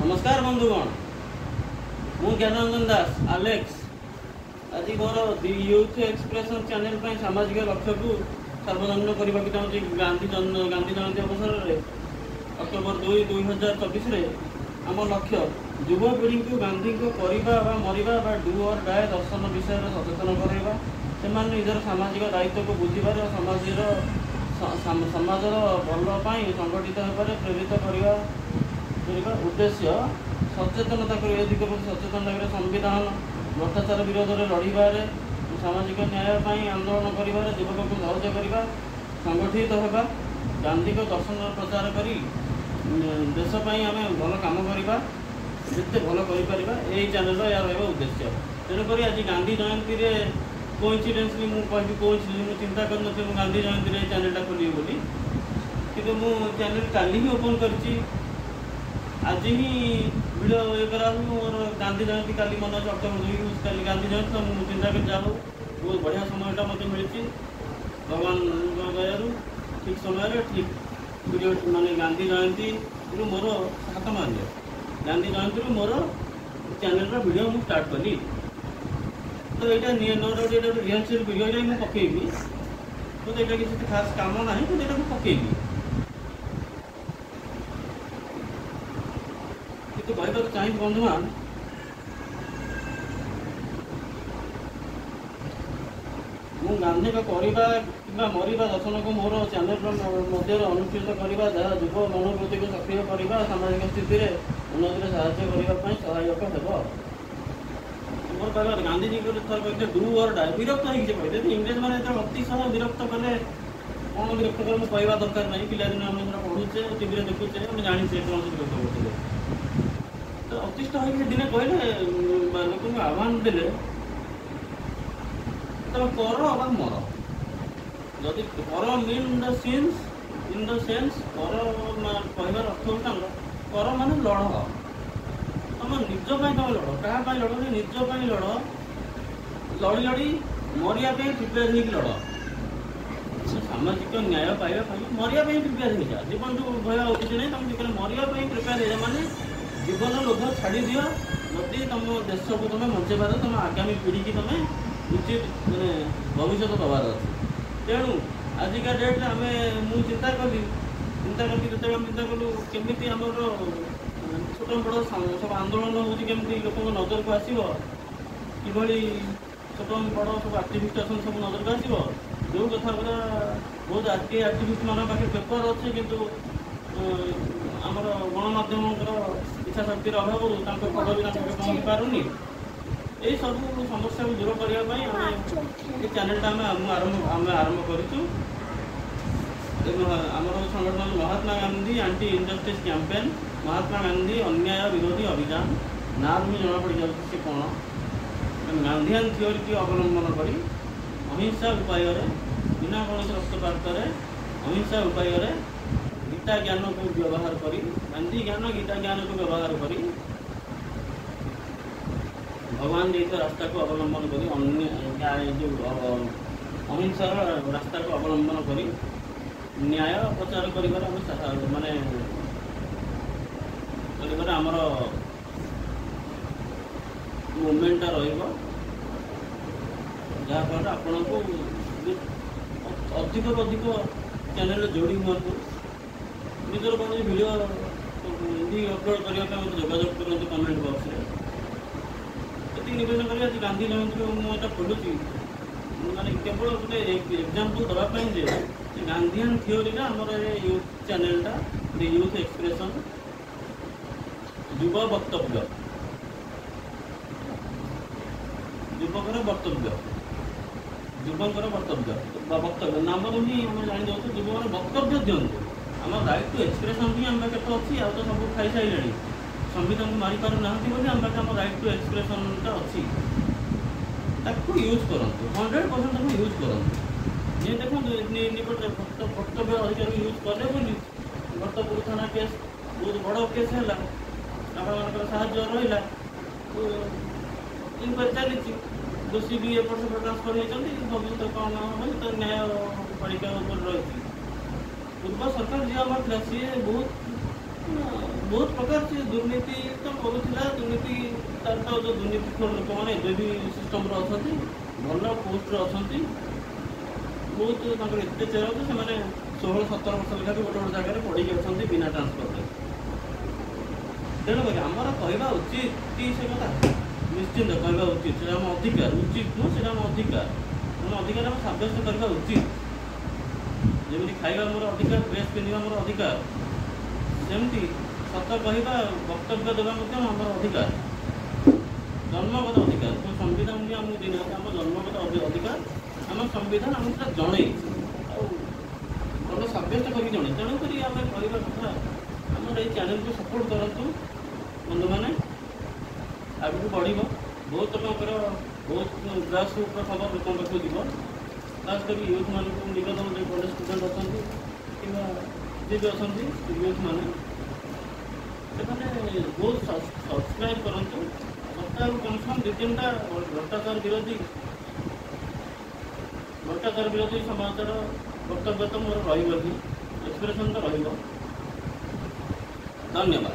ନମସ୍କାର ବନ୍ଧୁଗଣ, ମୁଁ ଜ୍ଞାନରଞ୍ଜନ ଦାସ ଆଲେକ୍ସ। ଆଜି ମୋର ଦି ୟୁଥ୍ ଏକ୍ସପ୍ରେସନ୍ ଚ୍ୟାନେଲ୍ ପାଇଁ ସାମାଜିକ ଲକ୍ଷ୍ୟକୁ ସାର୍ବଜନୀନ କରିବାକୁ ଚାହୁଁଛି। ଗାନ୍ଧୀ ଜୟନ୍ତୀ ଅବସରରେ ଅକ୍ଟୋବର 2 2024ରେ ଆମ ଲକ୍ଷ୍ୟ ଯୁବପିଢ଼ିଙ୍କୁ ଗାନ୍ଧୀଙ୍କ କରିବା ବା ମରିବା ବା ଡୁ ଅର୍ ଡାଏ ଦର୍ଶନ ବିଷୟରେ ସଚେତନ କରାଇବା, ସେମାନେ ନିଜର ସାମାଜିକ ଦାୟିତ୍ୱକୁ ବୁଝିବାରେ ଓ ସମାଜର ଭଲ ପାଇଁ ସଂଗଠିତ ହେବାରେ ପ୍ରେରିତ କରିବା ଉଦ୍ଦେଶ୍ୟ ସଚେତନତା କରିବା। ଏ ଦିଗ ପ୍ରତି ସଚେତନତା କରିବା, ସମ୍ବିଧାନ ଭ୍ରଷ୍ଟାଚାର ବିରୋଧରେ ଲଢ଼ିବାରେ, ସାମାଜିକ ନ୍ୟାୟ ପାଇଁ ଆନ୍ଦୋଳନ କରିବାରେ ଯୁବକଙ୍କୁ ସହଯୋଗ କରିବା, ସଂଗଠିତ ହେବା, ଗାନ୍ଧୀଙ୍କ ଦର୍ଶନର ପ୍ରଚାର କରି ଦେଶ ପାଇଁ ଆମେ ଭଲ କାମ କରିବା, ଯେତେ ଭଲ କରିପାରିବା, ଏଇ ଚ୍ୟାନେଲର ଏହା ରହିବ ଉଦ୍ଦେଶ୍ୟ। ତେଣୁକରି ଆଜି ଗାନ୍ଧୀ ଜୟନ୍ତୀରେ କୋଇନ୍ସିଡେନ୍ସଲି ମୁଁ କହିବି, କୋଇନ୍ସିଡେନ୍ସ ମୁଁ ଚିନ୍ତା କରିନଥିଲି ମୁଁ ଗାନ୍ଧୀ ଜୟନ୍ତୀରେ ଏଇ ଚ୍ୟାନେଲଟା ଖୋଲିବି ବୋଲି, କିନ୍ତୁ ମୁଁ ଚ୍ୟାନେଲ କାଲି ହିଁ ଓପନ୍ କରିଛି, ଆଜି ହିଁ ଭିଡ଼ିଓ ଇଏ କରାହେବ। ମୋର ଗାନ୍ଧୀ ଜୟନ୍ତୀ କାଲି ମନେ ଅଛି, ଅକ୍ଟୋବର 2 ହେଉଛି କାଲି ଗାନ୍ଧୀ ଜୟନ୍ତୀ। ତ ମୁଁ ଚିନ୍ତା କରି ଯାହା ହଉ ବହୁତ ବଢ଼ିଆ ସମୟଟା ମୋତେ ମିଳିଛି ଭଗବାନଙ୍କ ଦୟାରୁ, ଠିକ୍ ସମୟରେ ଠିକ୍ ଭିଡ଼ିଓ, ମାନେ ଗାନ୍ଧୀ ଜୟନ୍ତୀରୁ ମୋର ହାତ ମାରିଲେ, ଗାନ୍ଧୀ ଜୟନ୍ତୀରୁ ମୋର ଚ୍ୟାନେଲର ଭିଡ଼ିଓ ମୁଁ ଷ୍ଟାର୍ଟ କଲି। ତ ଏଇଟା ନୋ ଡାଉଟ୍ ଏଇଟା ଗୋଟେ ରିହର୍ସାଲ୍ ଭିଡ଼ିଓ, ଏଇଟା ମୁଁ ପକେଇବି, କିନ୍ତୁ ଏଇଟା କିଛି ଖାସ୍ କାମ ନାହିଁ, କିନ୍ତୁ ଏଇଟା ମୁଁ ପକେଇବି। କିନ୍ତୁ କହିବାକୁ ଚାହିଁବି ବନ୍ଧୁମାନ, ମୁଁ ଗାନ୍ଧୀଙ୍କ କରିବା କିମ୍ବା ମରିବା ଦର୍ଶନକୁ ମୋର ଚ୍ୟାନେଲର ମଧ୍ୟରେ ଅନୁଷ୍ଠିତ କରିବା, ଯାହା ଯୁବ ମନୋବୃତ୍ତିକୁ ସକ୍ରିୟ କରିବା, ସାମାଜିକ ସ୍ଥିତିରେ ଉନ୍ନତିରେ ସାହାଯ୍ୟ କରିବା ପାଇଁ ସହାୟକ ହେବ। ମୋର କହିବା ଗାନ୍ଧିଜୀଙ୍କର ଥରେ କହିଥିଲେ ଡୁ ଅର୍ ଡାଏ, ବିରକ୍ତ ହେଇକି ସେ କହିଥିଲେ। ଇଂରେଜମାନେ ଯେତେବେଳେ ଅତିଶୟ ବିରକ୍ତ କଲେ, କ'ଣ ବିରକ୍ତ କଲେ ମୁଁ କହିବା ଦରକାର ନାହିଁ, ପିଲାଦିନ ଆମେ ସେଟା ପଢ଼ୁଛେ, ଟିଭିରେ ଦେଖୁଛେ, ଆମେ ଜାଣିଛେ କ'ଣ ସେ ବିରକ୍ତ କରୁଥିଲେ। ତ ଅତିଷ୍ଠ ହେଇକି ସେ ଦିନେ କହିଲେ, ଲୋକଙ୍କୁ ଆହ୍ୱାନ ଦେଲେ, ତମେ କର ବା ମର। ଯଦି କର mean the sense, in the sense କର କହିବାର ଅର୍ଥ ହେଉଛି ତାଙ୍କର କର ମାନେ ଲଢ଼, ତମ ନିଜ ପାଇଁ ତମେ ଲଢ଼, କାହା ପାଇଁ ଲଢ଼? ନିଜ ପାଇଁ ଲଢ଼, ଲଢ଼ି ଲଢ଼ି ମରିବା ପାଇଁ ପ୍ରିପେୟାର ହେଇକି ଲଢ଼। ସାମାଜିକ ନ୍ୟାୟ ପାଇବା ପାଇଁ ମରିବା ପାଇଁ ପ୍ରିପେୟାର ହେଇଯା, ଜୀବନଠୁ ଭୟ ଆଉ କିଛି ନାହିଁ, ତମେ ଯେତେବେଳେ ମରିବା ପାଇଁ ପ୍ରିପେୟାର ହେଇଯା ମାନେ ଜୀବନ ଲୋଭ ଛାଡ଼ିଦିଅ। ଯଦି ତମ ଦେଶକୁ ତମେ ବଞ୍ଚେଇବାର, ତମ ଆଗାମୀ ପିଢ଼ିକି ତମେ ଉଚିତ ମାନେ ଭବିଷ୍ୟତ ଦେବାର ଅଛି। ତେଣୁ ଆଜିକା ଡେଟ୍ରେ ଆମେ ମୁଁ ଚିନ୍ତା କଲି, ଚିନ୍ତା କରିକି ଯେତେବେଳେ ଆମେ ଚିନ୍ତା କଲୁ କେମିତି ଆମର ଛୋଟ ବଡ଼ ସବୁ ଆନ୍ଦୋଳନ ହେଉଛି, କେମିତି ଲୋକଙ୍କ ନଜରକୁ ଆସିବ, କିଭଳି ଛୋଟ ବଡ଼ ସବୁ ଆକ୍ଟିଭିଷ୍ଟ ଅଛନ୍ତି ସବୁ ନଜରକୁ ଆସିବ। ଯେଉଁ କଥା ଗୁଡ଼ା ବହୁତ ଆକ୍ଟିଭିଷ୍ଟ ମାନଙ୍କ ପାଖରେ ପେପର ଅଛି, କିନ୍ତୁ ଆମର ଗଣମାଧ୍ୟମଙ୍କର ଇଚ୍ଛା ଶକ୍ତିର ଅଭାବରୁ ତାଙ୍କ ଖବର ବି ତାଙ୍କ ପାଖରେ ପହଞ୍ଚି ପାରୁନି। ଏଇସବୁ ସମସ୍ୟାକୁ ଦୂର କରିବା ପାଇଁ ଆମେ ଏ ଚ୍ୟାନେଲଟା ଆମେ ଆରମ୍ଭ କରିଛୁ। ଆମର ସଂଗଠନ Mahatma Gandhi anti injustice campaign, Mahatma Gandhi ଅନ୍ୟାୟ ବିରୋଧୀ ଅଭିଯାନ, ନାଁରୁ ହିଁ ଜଣାପଡ଼ିଯାଉଛି ସେ କ'ଣ। ଗାନ୍ଧିଆନ ଥିଓରିକି ଅବଲମ୍ବନ କରି ଅହିଂସା ଉପାୟରେ, ବିନା କୌଣସି ରକ୍ତପାତରେ ଅହିଂସା ଉପାୟରେ ଗୀତା ଜ୍ଞାନକୁ ବ୍ୟବହାର କରି, ଗାନ୍ଧୀ ଜ୍ଞାନ ଗୀତା ଜ୍ଞାନକୁ ବ୍ୟବହାର କରି ଭଗବାନ ଦେଇଥିବା ରାସ୍ତାକୁ ଅବଲମ୍ବନ କରି, ଅନ୍ୟ ଯେଉଁ ଅହିଂସାର ରାସ୍ତାକୁ ଅବଲମ୍ବନ କରି ନ୍ୟାୟ ପ୍ରଚାର କରିବାର ଆମେ ମାନେ କରିବାର ଆମର ମୁଭମେଣ୍ଟଟା ରହିବ, ଯାହାଫଳରେ ଆପଣଙ୍କୁ ଅଧିକରୁ ଅଧିକ ଚ୍ୟାନେଲରେ ଯୋଡ଼ି ହୁଅନ୍ତୁ। ନିଜର କୌଣସି ଭିଡ଼ିଓ ବି ଅପଲୋଡ଼ କରିବା ପାଇଁ ମୋତେ ଯୋଗାଯୋଗ କରନ୍ତୁ କମେଣ୍ଟ ବକ୍ସରେ। ଏତିକି ନିବେଦନ କରିବା, ଆଜି ଗାନ୍ଧୀ ଜୟନ୍ତୀରୁ ମୁଁ ଏଇଟା ଖୋଲୁଛି, ମାନେ କେବଳ ଗୋଟେ ଏକ୍ଜାମ୍ପଲ୍ ଦେବା ପାଇଁ ଯେ ଗାନ୍ଧିଆନ ଥିଓରିରେ ଆମର ଏ ୟୁଥ୍ ଚ୍ୟାନେଲଟା ଦି ୟୁଥ୍ ଏକ୍ସପ୍ରେସନ୍ ଯୁବ ବକ୍ତବ୍ୟ, ଯୁବକର ବକ୍ତବ୍ୟ, ଯୁବଙ୍କର ବକ୍ତବ୍ୟ ବା ବକ୍ତବ୍ୟ ନାମରୁ ହିଁ ଆମେ ଜାଣିଯାଉଛୁ ଯୁବକର ବକ୍ତବ୍ୟ ଦିଅନ୍ତୁ। ଆମ ରାଇଟ୍ ଟୁ ଏକ୍ସପ୍ରେସନ୍ ହିଁ ଆମ ପାଖରେ ତ ଅଛି, ଆଉ ତ ସବୁ ଖାଇସାରିଲେଣି, ସମ୍ବିଧାନକୁ ମାରିପାରୁନାହାନ୍ତି ବୋଲି ଆମ ପାଖରେ ଆମ ରାଇଟ୍ ଟୁ ଏକ୍ସପ୍ରେସନ୍ଟା ଅଛି, ତାକୁ ୟୁଜ୍ କରନ୍ତୁ, 100% ତାକୁ ୟୁଜ୍ କରନ୍ତୁ। ଯିଏ ଦେଖନ୍ତୁ ନିକଟରେ ବକ୍ତବ୍ୟ ଅଧିକାରକୁ ୟୁଜ୍ କଲେ ବୋଲି ଭରତପୁର ଥାନା କେସ୍ ବହୁତ ବଡ଼ କେସ୍ ହେଲା, ଆପଣମାନଙ୍କର ସାହାଯ୍ୟ ରହିଲା, ଇନକ୍ୱାରି ଚାଲିଛି, ଦୋଷୀ ବି ଏପଟ ସେପଟ ଟ୍ରାନ୍ସଫର ହେଇଛନ୍ତି, ଭବିଷ୍ୟତ କ'ଣ ହେବ ତ ନ୍ୟାୟପାଳିକା ଉପରେ ରହିଛି। ପୂର୍ବ ସରକାର ଯିଏ ଆମର ଥିଲା ସିଏ ବହୁତ ବହୁତ ପ୍ରକାର ସେ ଦୁର୍ନୀତି ତ କରୁଥିଲା। ଦୁର୍ନୀତି ତାର ତ ଯେଉଁ ଦୁର୍ନୀତିଖୋର ଲୋକମାନେ ଏବେ ବି ସିଷ୍ଟମରେ ଅଛନ୍ତି, ଭଲ ପୋଷ୍ଟରେ ଅଛନ୍ତି ବହୁତ। ତାଙ୍କର ଏତେ ଚେର ଯେ ସେମାନେ 16 17 ବର୍ଷ ଲେଖା ବି ଗୋଟେ ଗୋଟେ ଜାଗାରେ ପଡ଼ିକି ଅଛନ୍ତି ବିନା ଟ୍ରାନ୍ସଫରରେ। ତେଣୁକରି ଆମର କହିବା ଉଚିତ କି ସେ କଥା? ନିଶ୍ଚିନ୍ତ କହିବା ଉଚିତ। ସେଇଟା ଆମ ଅଧିକାର। ଉଚିତ ନୁହଁ, ସେଇଟା ଆମ ଅଧିକାର। ଆମ ଅଧିକାର ଆମେ ସାବ୍ୟସ୍ତ କରିବା ଉଚିତ। ଯେମିତି ଖାଇବା ଆମର ଅଧିକାର, ଡ୍ରେସ୍ ପିନ୍ଧିବା ଆମର ଅଧିକାର, ସେମିତି ସତ କହିବା, ବକ୍ତବ୍ୟ ଦେବା ମଧ୍ୟ ଆମର ଅଧିକାର, ଜନ୍ମଗତ ଅଧିକାର। ତ ସମ୍ବିଧାନ ବି ଆମକୁ ଦେଇନାହାନ୍ତି, ଆମ ଜନ୍ମଗତ ଅଧିକାର। ଆମ ସମ୍ବିଧାନ ଆମକୁ ସେଟା ଜଣେଇଛି ଆଉ ଭଲ ସାବ୍ୟସ୍ତ କରିକି ଜଣେଇ। ତେଣୁକରି ଆମେ କହିବା କଥା, ଆମର ଏଇ ଚ୍ୟାନେଲକୁ ସପୋର୍ଟ କରନ୍ତୁ ବନ୍ଧୁମାନେ, ଆଗକୁ ବଢ଼ିବ। ବହୁତ ଲୋକଙ୍କର, ବହୁତ ଗ୍ରାସ ରୁଟ୍ର ଖବର ଲୋକଙ୍କ ପାଖକୁ ଯିବ। ଖାସ କରି ୟୁଥ୍ମାନଙ୍କୁ ନିବେଦନ, ଯେଉଁ କଲେଜ ଷ୍ଟୁଡେଣ୍ଟ ଅଛନ୍ତି କିମ୍ବା ଯିଏ ବି ଅଛନ୍ତି ୟୁଥ୍ମାନେ, ସେମାନେ ବହୁତ ସବସ୍କ୍ରାଇବ୍ କରନ୍ତୁ। ସପ୍ତାହକୁ କମ୍ ସେ କମ୍ 2 3ଟା ଭ୍ରଷ୍ଟାଚାର ବିରୋଧୀ ସମାଚାର, ବକ୍ତବ୍ୟ ତ ମୋର ରହିବ ହିଁ, ଏକ୍ସପ୍ରେସନ୍ ତ ରହିବ। ଧନ୍ୟବାଦ।